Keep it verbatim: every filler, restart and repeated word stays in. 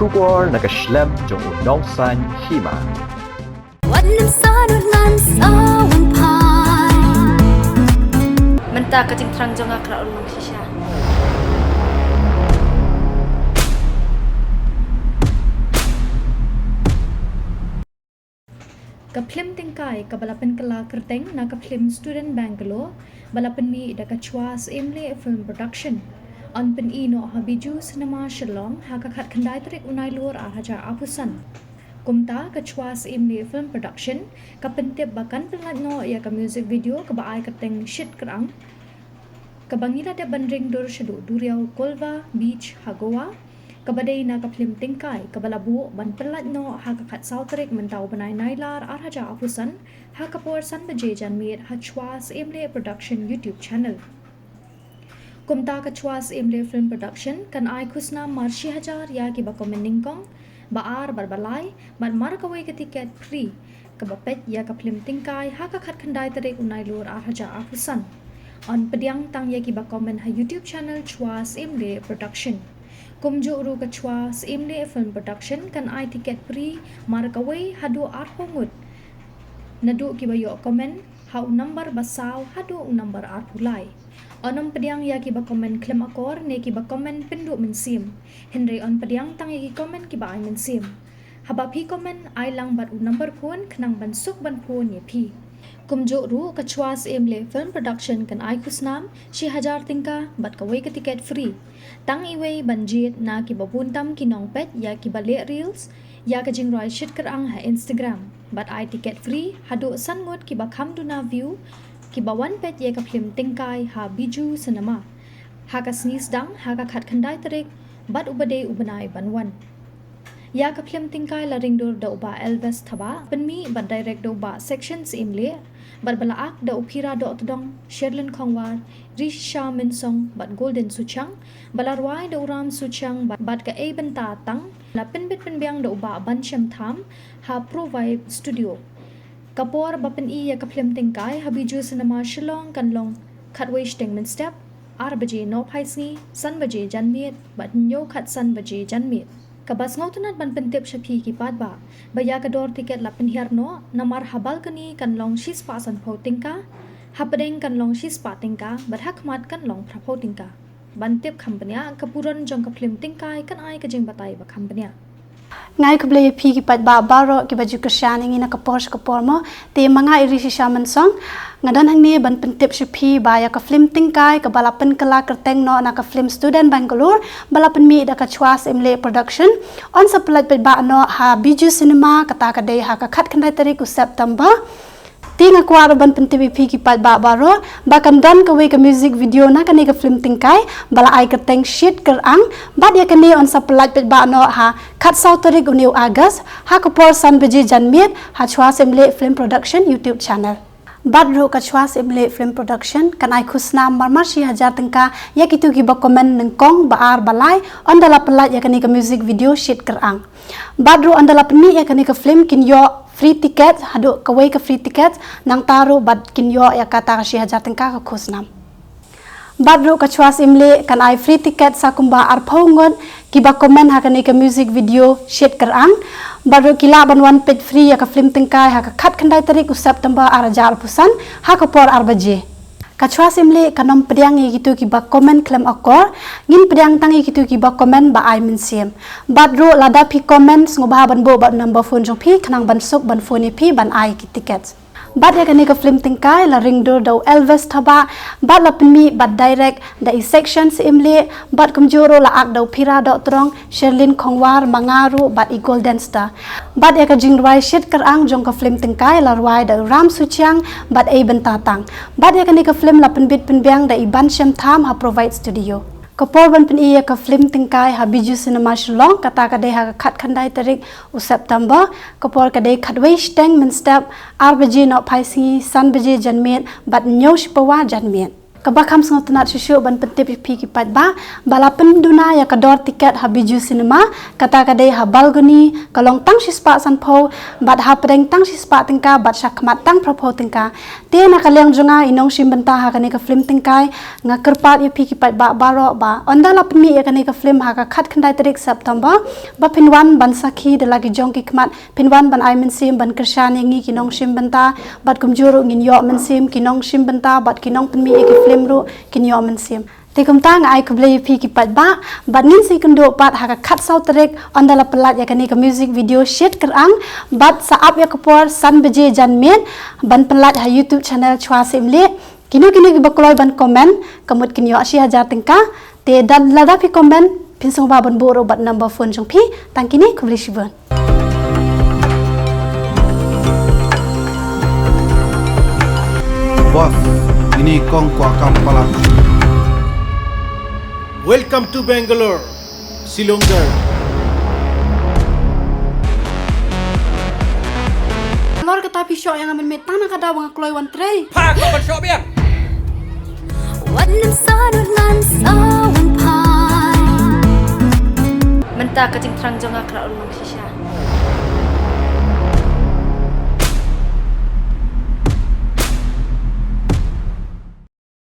Khubor na ka shlem jong u nongsaiñ hima. Wat nym sa nud nan sa wan phai. Mynta ka jingthrang jong nga ka la long shisha. Ka phlim Tingkai kaba la pynkylla kyrteng na ka phlim Student Bangalore ba la pynmih da ka Chwa Syiemlieh Film Production yn pyni noh ha Bijou Cinema Shillong ha ka khatkhyndai tarik u Nailur arhajar arphew san. Kumta ka Chwa Syiemlieh Film Production ka pyntip ba kan pynlait noh ïa ka music video kaba ai kyrteng Shit Kyrang, kaba ngi la dep ban ring dur shaduh duriaw Kolva Beach ha Goa, kaba dei na ka phlim Tingkai kaba la buh ban pynlait noh ha ka khatsaw tarik mynta u bnai Nailar arhajar arphew san ha ka por san baje janmiet ha Chwa Syiemlieh Production YouTube channel. Kumta ka Chwa Syiemlieh Film Production kan ai khusnam mar shi hajar ïa kiba comment nyngkong, ba ar bad ba lai, bad mar kawei ka tiket free kaba peit ïa ka phlim Tingkai ha ka khatkhyndai tarik u Nailur arhajar arphew san. Yn pdiang tang ïa kiba comment ha YouTube channel Chwa Syiemlieh Production. Kumjuh ruh ka Chwa Syiemlieh Film Production kan ai tiket free mar kawei haduh arphew ngut, naduh kiba ïoh comment ha u number ba saw haduh u number arphew lai. Yn ym pdiang ïa kiba comment khlem akor ne kiba comment pynduh mynsiem, hynrei yn pdiang tang ïa ki comment kiba ai mynsiem. Haba phi comment, ai lang bad u number phone khnang ban suk ban phone ïa phi. Kumjuh ruh ka Chwa Syiemlieh Film Production kan ai khusnam shi hajar tyngka bad kawei ka tiket free. Tang iwei ban jied na kiba bun tam ki nongpeit ïa kiba leh reels ïa ka jingrwai Shit Kyrang ha Instagram, bad ai tiket free haduh san ngut kiba kham duna view kiba wan peit ïa ka phlim Tingkai ha Bijou Cinema ha ka sngi sdang ha ka khatkhyndai tarik bad uba dei u bnai ban wan. Ïa ka phlim Tingkai la ring dur da u Bah Elvis Thabah, pynmih bad direct da u Bah Section Syiemlieh, bad ba la act da u Phira Dohtdong, Sherlyn Khongwar, Rishisha Mynsong bad Golden Suchiang, ba la rwai da u Ram Suchiang bad, bad ka Ei Bynta Tang, la pynbit pynbiang da u Bah Banshem Tham ha Pro Vibe Studio. Ka por ba pyni ïa ka phlim Tingkai ha Bijou Cinema Shillong kan long khatwei shiteng mynstep, ar baje nohphai sngi, san baje janmiet bad hynñiew khatsan baje janmiet. Kaba sngewtynnat ban pyntip sha phi ki paidbah ba ïa ka dor tiket la pynhiar noh, namar ha balcony kan long shispah sanphew tyngka, hapdeng kan long shispah tyngka bad ha khmat kan long phraphew tyngka. Ban tip kham bniah, ka burom jong ka phlim Tingkai kan ai ka jingbatai ba kham bniah. Nga ai khublei ïa phi ki paidbah baroh kiba ju kyrshan ïa ngi na ka por sha ka por mo. Te ma nga Rishisha Mynsong nga don hangne ban pyntip sha phi ba ïa ka phlim Tingkai kaba la pynkylla kyrteng noh na ka phlim Student Bangalore ba la pynmih da ka Chwa Syiemlieh Production yn sa pynlait paidbah noh ha Bijou Cinema, kata ka dei ha ka khatkhyndai tarik u September. Te nga kwah ruh ban pyntip ïa phi ki paidbah baroh ba kan don kawei ka music video na kane ka phlim Tingkai ba la ai kyrteng Shit Kyrang, bad ïa kane yn sa pynlait paidbah noh ha khatsaw tarik une u August ha ka por san baje janmiet ha Chwa Syiemlieh Film Production YouTube channel. Bad ruh ka Chwa Syiemlieh Film Production kan ai khusnam marmar shi hajar tyngka ïa kito kiba comment nyngkong, ba ar, ba lai, ynda la pynlait ïa kane ka music video Shit Kyrang. Bad ruh ynda la pynmih ïa kane ka phlim kin ïoh free ticket, haduh kawei ka free ticket, nangta ruh bad kin ïoh ïa kata ka shi hajar tyngka ka khusnam. Bad ruh ka Chwa Syiemlieh kan ai free ticket sa kumba arphew ngut kiba comment ha kane ka music video Shit Kyrang. Bad ruh ki lah ban wan peit free ïa ka phlim Tingkai ha ka khatkhyndai tarik u September arhajar arphew san ha ka por ar baje. Ka Chwa Syiemlieh kam pdiang ïa kito kiba comment khlem akor, ngin pdiang tang ïa kito kiba comment ba ai mynsiem. Bad ruh lada phi comment, sngewbha ban buh bad number phone jong phi khnang ban suk ban phone ïa phi ban ai ki ticket. Bad ïa kane ka phlim Tingkai la ring dur da u Elvis Thabah, bad la pynmih bad direct da i Section Syiemlieh, bad kumjuh ruh la act da u Phira Dohtdong, Sherlyn Khongwar, ma nga ruh bad i Golden Star. Bad ïa ka jingrwai Shit Kyrang jong ka phlim Tingkai la rwai da u Ram Suchiang bad Ei Bynta Tang. Bad ïa kane ka phlim la pynbit pynbiang da i Banshem Tham ha Provide Studio. Ka por ban pyni ïa ka phlim Tingkai ha Bijou Cinema Shillong, kata ka dei ha ka khatkhyndai tarik u September, ka por ka dei khatwei shiteng mynstep, ar baje nohphai sngi, san baje janmiet bad hynñiew shi pawa janmiet. Kaba kham sngewtynnad shuh shuh ban pyntip ïa phi ki paidbah ba la pynduna ïa ka dor tiket ha Bijou Cinema, kata ka dei ha balcony ka long tang shispah sanphew bad ha pdeng tang shispah tyngka bad sha khmat tang phraphew tyngka. Te na ka liang jong nga i nongshim bynta ha kane ka film Tyngkai, nga kyrpad ïa phi ki paidbah baroh ba ynda la pynmih ïa kane ka film ha ka khatkhyndai tarik September, ba phin wan ban sakhi da la ki jong ki khmat, phin wan ban ai mynsiem ban kyrshan ïa ngi ki nongshim bynta, bad kumjuh ruh ngin ïoh mynsiem ki nongshim bynta bad ki nongpynmih ïa ki film ruh kin ïoh mynsiem. Te kumta nga ai khublei ïa phi ki paidbah bad ngin sa ïakynduh pat ha ka khatsaw tarik ynda la pynlait ïa kane ka music video Shit Kyrang, bad sa ap ïa ka por san baje janmiet ban pynlait ha YouTube channel Chwa Syiemlieh. Kino kino kiba kloi ban comment, ka mut kin ïoh shi hajar tyngka. Te da lada phi comment, phin sngewbha ban buh ruh bad number phone jong phi. Tang kine, khublei shibun. Boss, ini kong ko akam palat. Welcome to Bangalore, Shillong girl. Lor kata phi shoh ïa nga mynmiet tang na ka daw ba nga kloi wan trei. Pha ko ban shoh biang. Wat nym sa dut ngan sa wan phai. Mynta ka jingthrang jong nga ka la urlong shisha.